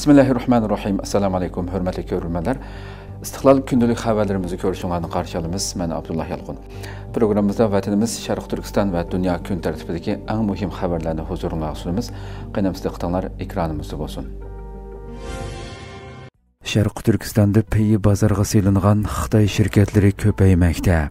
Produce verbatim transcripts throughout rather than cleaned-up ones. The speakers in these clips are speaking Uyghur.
بىسمىللاھىررەھمانىررەھىم. ئەسسالامۇ ئەلەيكۇم، ھۆرمەتلىك كۆرۈرمەنلەر. ئىستىقلال كۈندىلىك خەۋەرلىرىمىزنى كۆرۈشۈڭلارنى قارشى ئالىمىز. مەن ئابدۇللا يالقۇن. پروگراممىمىزدا ۋەتىنىمىز، شەرقىي تۈركىستان ۋە دۇنيا كۈن تەرتىپىدىكى ئەڭ مۇھىم خەۋەرلەرنى ھۇزۇرۇڭلارغا سۇنىمىز. قېنى دىققىتىڭلار ئېكرانىمىزدا بولسۇن. شەرقىي تۈركىستاندا پېيى بازارغا سېلىنغان خىتاي شىركەتلىرى كۆپەيمەكتە.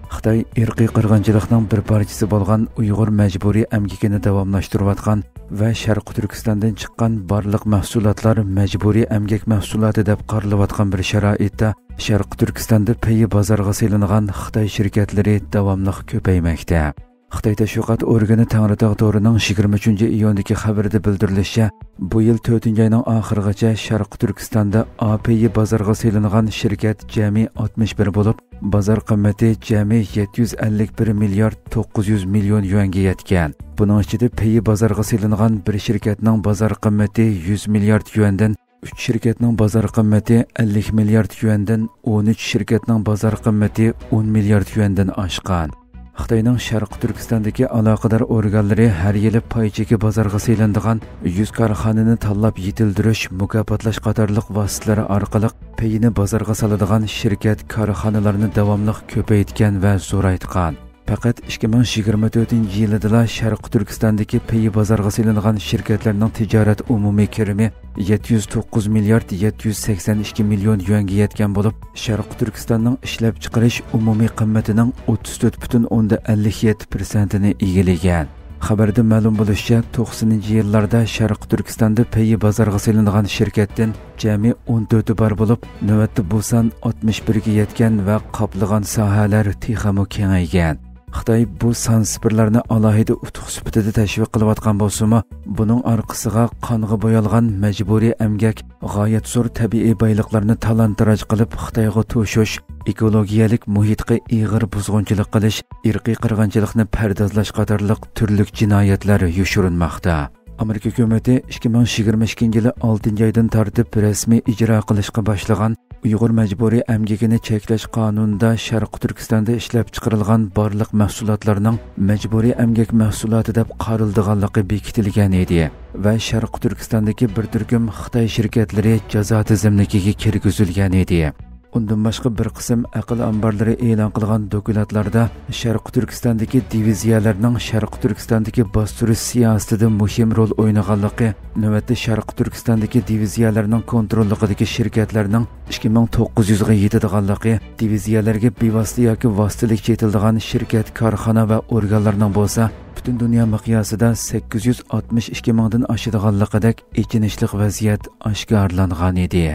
خىتاي ئىرقىي قىرغىنچىلىقنىڭ بىر پارچىسى بولغان ئۇيغۇر مەجبۇرىي ئەمگىكىنى داۋاملاشتۇرۇۋاتقان ۋە شەرقىي تۈركىستاندىن چىققان بارلىق مەھسۇلاتلار مەجبۇرىي ئەمگەك مەھسۇلاتى دەپ قارىلىۋاتقان بىر شارائىتتا، شەرقىي تۈركىستاندا پېيى بازارغا سېلىنغان خىتاي شىركەتلىرى داۋاملىق كۆپەيمەكتە. خىتاي تەشۋىقات ئورگىنى تەڭرىتاغ تورىنىڭ يىگىرمە ئۈچىنچى ئىيۇندىكى خەۋىرىدە بىلدۈرۈلۈشىچە، بۇ يىل تۆتىنچى ئاينىڭ ئاخىرىغىچە شەرقىي تۈركىستاندا ئا پېيى بازارغا سېلىنغان شىركەت جەمئىي ئاتمىش بىر بولۇپ، بازار قىممىتى جەمئىي يەتتە يۈز ئەللىك بىر مىليارد توققۇز يۈز مىليون يۈەنگە يەتكەن. بۇنىڭ ئىچىدە پېيى بازارغا سېلىنغان بىر شىركەتنىڭ بازار قىممىتى يۈز مىليارد يۈەندىن، ئۈچ شىركەتنىڭ بازار قىممىتى ئەللىك مىليارد يۈەندىن، ئون ئۈچ شىركەتنىڭ بازار قىممىتى ئون مىليارد يۈەندىن ئاشقان. خىتاينىڭ شەرقىي تۈركىستاندىكى ئالاقىدار ئورگانلىرى ھەر يىلى پاي چېكى بازارغا سېلىنىدىغان يۈز كارخانىنى تاللاپ يېتىلدۈرۈش، مۇكاپاتلاش قاتارلىق ۋاسىتىلەر ئارقىلىق پېيىنى بازارغا سالىدىغان شىركەت، كارخانىلارنى داۋاملىق كۆپەيتكەن ۋە زورايتقان. پەقەت ئىككى مىڭ يىگىرمە تۆتىنچى يىلىدىلا شەرقىي تۈركىستاندىكى پېيى بازارغا سېلىنغان شىركەتلەرنىڭ تىجارەت ئومۇمىي كىرىمى يەتتە يۈز توققۇز مىليارد يەتتە يۈز سەكسەن ئىككى مىليون يۈەنگە يەتكەن بولۇپ، شەرقىي تۈركىستاننىڭ ئىشلەپچىقىرىش ئومۇمىي قىممىتىنىڭ ئوتتۇز تۆت پۈتۈن ئوندىن ئەللىك يەتتە پىرسەنتىنى ئىگىلىگەن. خەۋەردە مەلۇم بولۇشىچە، توقسىنىنچى يىللاردا شەرقىي تۈركىستاندا پېيى بازارغا سېلىنغان شىركەتتىن جەمئىي ئون تۆتى بار بولۇپ، نۆۋەتتە بۇ سان ئاتمىش بىرگە يەتكەن ۋە قاپلىغان ساھەلەر تېخىمۇ كېڭەيگەن. خىتاي بۇ سان سىپىرلارنى ئالاھىدە ئۇتۇق سۈپىتىدە تەشۋىق قىلىۋاتقان بولسىمۇ، بۇنىڭ ئارقىسىغا قانغا بويالغان مەجبۇرىي ئەمگەك، غايەت زور تەبىئىي بايلىقلارنى تالان-تاراج قىلىپ، خىتايغا توشۇش، ئېكولوگىيەلىك مۇھىتقا ئېغىر بۇزغۇنچىلىق قىلىش، ئىرقىي قىرغىنچىلىقنى پەردازلاش قاتارلىق تۈرلۈك جىنايەتلەر يوشۇرۇنماقتا. ئامېرىكا ھۆكۈمىتى ئىككى مىڭ يىگىرمە ئىككىنچى يىلى ئالتىنچى ئايدىن تارتىپ رەسمىي ئىجرا قىلىشقا باشلىغان ئۇيغۇر مەجبۇرىي ئەمگىكىنى چەكلەش قانۇنىدا شەرقىي تۈركىستاندا ئىشلەپچىقىرىلغان بارلىق مەھسۇلاتلارنىڭ مەجبۇرىي ئەمگەك مەھسۇلاتى دەپ قارىلىدىغانلىقى بېكىتىلگەن ئىدى ۋە شەرقىي تۈركىستاندىكى بىر تۈركۈم خىتاي شىركەتلىرى جازا تىزىملىكىگە كىرگۈزۈلگەن ئىدى. ئۇندىن باشقا، بىر قىسىم ئەقىل ئامبارلىرى ئېلان قىلغان دوكلاتلاردا شەرقىي تۈركىستاندىكى دىۋىزىيەلەرنىڭ شەرقىي تۈركىستاندىكى باستۇرۇش سىياسىتىدە مۇھىم رول ئوينىغانلىقى، نۆۋەتتە شەرقىي تۈركىستاندىكى دىۋىزىيەلەرنىڭ كونتروللۇقىدىكى شىركەتلەرنىڭ ئىككى مىڭ توققۇز يۈزگە يېتىدىغانلىقى، دىۋىزىيەلەرگە بىۋاسىتە ياكى ۋاسىتىلىك چېتىلىدىغان شىركەت، كارخانا ۋە ئورگانلارنىڭ بولسا پۈتۈن دۇنيا مىقياسىدا سەككىز يۈز ئاتمىش ئىككى مىڭدىن ئاشىدىغانلىقىدەك ئېچىنىشلىق ۋەزىيەت ئاشكارىلانغان ئىدى.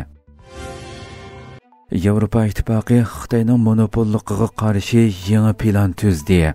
ياۋروپا ئىتتىپاقى خىتاينىڭ مونوپوللۇقىغا قارشى يېڭى پىلان تۈزدى.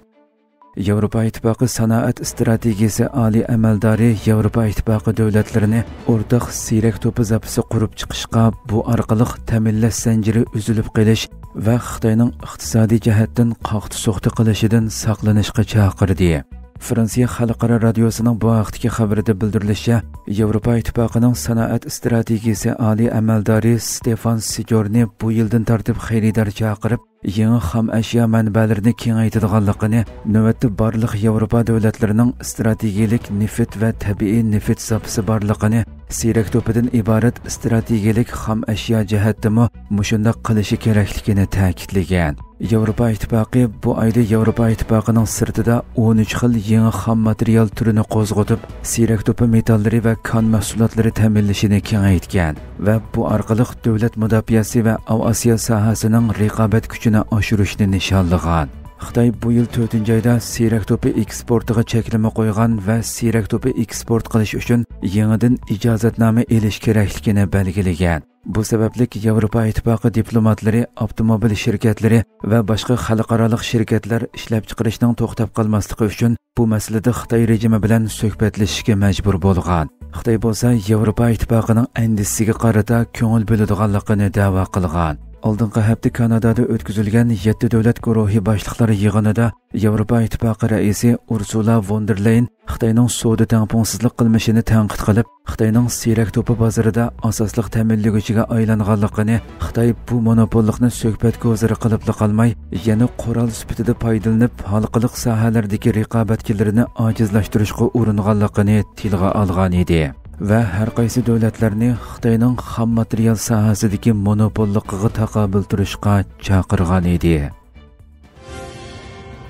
ياۋروپا ئىتتىپاقى سانائەت ئىستراتېگىيىسى ئالىي ئەمەلدارى ياۋروپا ئىتتىپاقى دۆلەتلىرىنى ئورتاق سىيرەك توپى زاپىسى قۇرۇپ چىقىشقا، بۇ ئارقىلىق تەمىنلەش زەنجىرى ئۈزۈلۈپ قېلىش ۋە خىتاينىڭ ئىقتىسادىي جەھەتتىن قاقتى-سوقتى قىلىشىدىن ساقلىنىشقا چاقىردى. فرانسىيە خەلقئارا رادىيوسىنىڭ بۇ ھەقتىكى خەۋىرىدە بىلدۈرۈلۈشىچە، ياۋروپا ئىتتىپاقىنىڭ سانائەت ئىستراتېگىيىسى ئالىي ئەمەلدارى ستېفان سىجورنى بۇ يىلدىن تارتىپ خېرىدار چاقىرىپ، يېڭى خام ئەشيا مەنبەلىرىنى كېڭەيتىدىغانلىقىنى، نۆۋەتتە بارلىق ياۋروپا دۆلەتلىرىنىڭ ئىستراتېگىيىلىك نېفىت ۋە تەبىئىي نېفىت زاپىسى بارلىقىنى، سىيرەك توپىدىن ئىبارەت ئىستراتېگىيىلىك خام ئەشيا جەھەتتىمۇ مۇشۇنداق قىلىشى كېرەكلىكىنى تەكىتلىگەن. ياۋروپا ئىتتىپاقى بۇ ئايدا ياۋروپا ئىتتىپاقىنىڭ سىرتىدا ئون ئۈچ خىل يېڭى خام ماتېرىيال تۈرىنى قوزغىتىپ، سىيرەك توپى مېتاللىرى ۋە كان مەھسۇلاتلىرى تەمىنلىشىنى كېڭەيتكەن ۋە بۇ ئارقىلىق دۆلەت مۇداپىئەسى ۋە ئاۋىئاتسىيە ساھەسىنىڭ رىقابەت كۈچىنى ئاشۇرۇشنى نىشانلىغان. خىتاي بۇ يىل تۆتىنچى ئايدا سىيرەك توپى ئېكسپورتىغا چەكلىمە قويغان ۋە سىيرەك توپى ئېكسپورت قىلىش ئۈچۈن يېڭىدىن ئىجازەتنامە ئېلىش كېرەكلىكىنى بەلگىلىگەن. بۇ سەۋەبلىك ياۋروپا ئىتتىپاقى دىپلوماتلىرى ئاپتوموبىل شىركەتلىرى ۋە باشقا خەلقئارالىق شىركەتلەر ئىشلەپچىقىرىشنىڭ توختاپ قالماسلىقى ئۈچۈن بۇ مەسىلىدە خىتاي رېجىمى بىلەن سۆھبەتلىشىشكە مەجبۇر بولغان. خىتاي بولسا ياۋروپا ئىتتىپاقىنىڭ ئەندىشىسىگە قارىتا كۆڭۈل بۆلىدىغانلىقىنى دەۋا قىلغان. ئالدىنقى ھەپتە كانادادا ئۆتكۈزۈلگەن يەتتە دۆلەت گۇرۇھى باشلىقلار يىغىنىدا ياۋروپا ئىتتىپاقى رەئىسى ئۇرسۇلا ۋون دېر لېيېن خىتاينىڭ سودا تەڭپۇڭسىزلىق قىلمىشىنى تەنقىد قىلىپ، خىتاينىڭ سىيرەك توپى بازىرىدا ئاساسلىق تەمىنلىگۈچىگە ئايلانغانلىقىنى، خىتاي بۇ مونوپوللۇقنى سۆھبەت كوزىرى قىلىپلا قالماي، يەنە قورال سۈپىتىدە پايدىلىنىپ، ھالقىلىق ساھەلەردىكى رىقابەتچىلىرىنى ئاجىزلاشتۇرۇشقا ئۇرۇنغانلىقىنى تىلغا ئالغان ئىدى. ۋە ھەر قايسى دۆلەتلەرنى خىتاينىڭ خام ماتېرىيال ساھەسىدىكى مونوپوللۇقىغا تاقابىل تۇرۇشقا چاقىرغان ئىدى.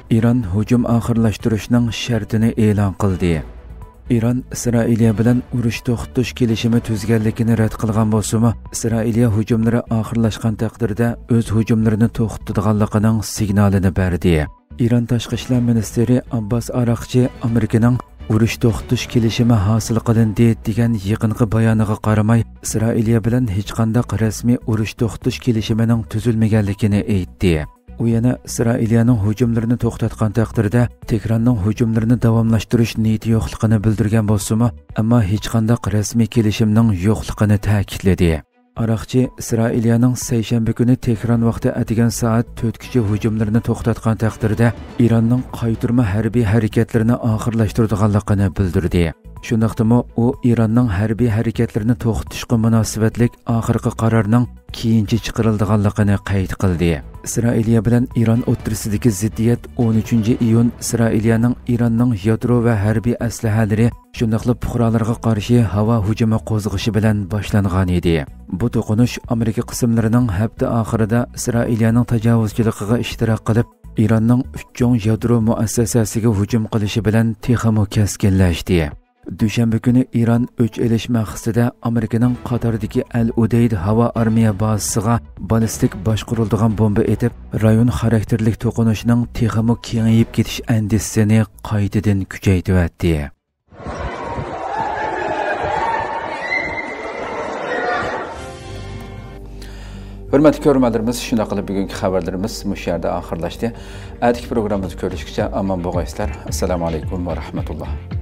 ئىران ھۇجۇم ئاخىرلاشتۇرۇشنىڭ شەرتىنى ئېلان قىلدى. ئىران ئىسرائىلىيە بىلەن ئۇرۇش توختىتىش كېلىشىمى تۈزگەنلىكىنى رەت قىلغان بولسىمۇ، ئىسرائىلىيە ھۇجۇملىرى ئاخىرلاشقان تەقدىردە ئۆز ھۇجۇملىرىنى توختىتىدىغانلىقىنىڭ سىگنالىنى بەردى. ئىران تاشقى ئىشلار مىنىستىرى ئابباس ئاراقچى ئامېرىكىنىڭ «ئۇرۇش توختىتىش كېلىشىمى ھاسىل قىلىندى» دېگەن يېقىنقى بايانىغا قارىماي، ئىسرائىلىيە بىلەن ھېچقانداق رەسمىي ئۇرۇش توختىتىش كېلىشىمىنىڭ تۈزۈلمىگەنلىكىنى ئېيتتى. ئۇ يەنە ئىسرائىلىيەنىڭ ھۇجۇملىرىنى توختاتقان تەقدىردە، تېھراننىڭ ھۇجۇملىرىنى داۋاملاشتۇرۇش نىيىتى يوقلۇقىنى بىلدۈرگەن بولسىمۇ، ئەمما ھېچقانداق رەسمىي كېلىشىمنىڭ يوقلۇقىنى تەكىتلىدى. ئاراقچى ئىسرائىلىيەنىڭ سەيشەنبە كۈنى تېھران ۋاقتى ئەتىگەن سائەت تۆتكىچە ھۇجۇملىرىنى توختاتقان تەقدىردە، ئىراننىڭ قايتۇرما ھەربىي ھەرىكەتلىرىنى ئاخىرلاشتۇرىدىغانلىقىنى بىلدۈردى. شۇنداقتىمۇ ئۇ ئىراننىڭ ھەربىي ھەرىكەتلىرىنى توختىتىشقا مۇناسىۋەتلىك ئاخىرقى قارارنىڭ كېيىنچە چىقىرىلىدىغانلىقىنى قەيت قىلدى. ئىسرائىلىيە بىلەن ئىران ئوتتۇرىسىدىكى زىددىيەت ئون ئۈچىنچى ئىيۇن ئىسرائىلىيەنىڭ ئىراننىڭ يادرو ۋە ھەربىي ئەسلىھەلىرى، شۇنداقلا پۇقرالارغا قارشى ھاۋا ھۇجۇمى قوزغىشى بىلەن باشلانغان ئىدى. بۇ توقۇنۇش ئامېرىكا قىسىملىرىنىڭ ھەپتە ئاخىرىدا ئىسرائىلىيەنىڭ تاجاۋۇزچىلىقىغا ئىشتىراك قىلىپ، ئىراننىڭ ئۈچ چوڭ يادرو مۇئەسسەسەسىگە ھۇجۇم قىلىشى بىلەن تېخىمۇ كەسكىنلەشتى. دۈشەنبە كۈنى ئىران ئۆچ ئېلىش مەقسىتىدە ئامېرىكىنىڭ قاتاردىكى ئەل ئۇدەيد ھاۋا ئارمىيە بازىسىغا بالىستىك باشقۇرۇلىدىغان بومبا ئېتىپ، رايون خاراكتېرلىك توقۇنۇشنىڭ تېخىمۇ كېڭىيىپ كېتىش ئەندىشىسىنى قايتىدىن كۈچەيتىۋەتتى. ھۆرمەتلىك كۆرۈرمەنلىرىمىز، شۇنداق قىلىپ بۈگۈنكى خەۋەرلىرىمىز مۇشۇ يەردە ئاخىرلاشتى. ئەتىكى پروگراممىمىزدا كۆرۈشكىچە ئامان بولغايسىلەر. ئەسسالامۇ ئەلەيكۇم ۋە رەھمەتۇللا.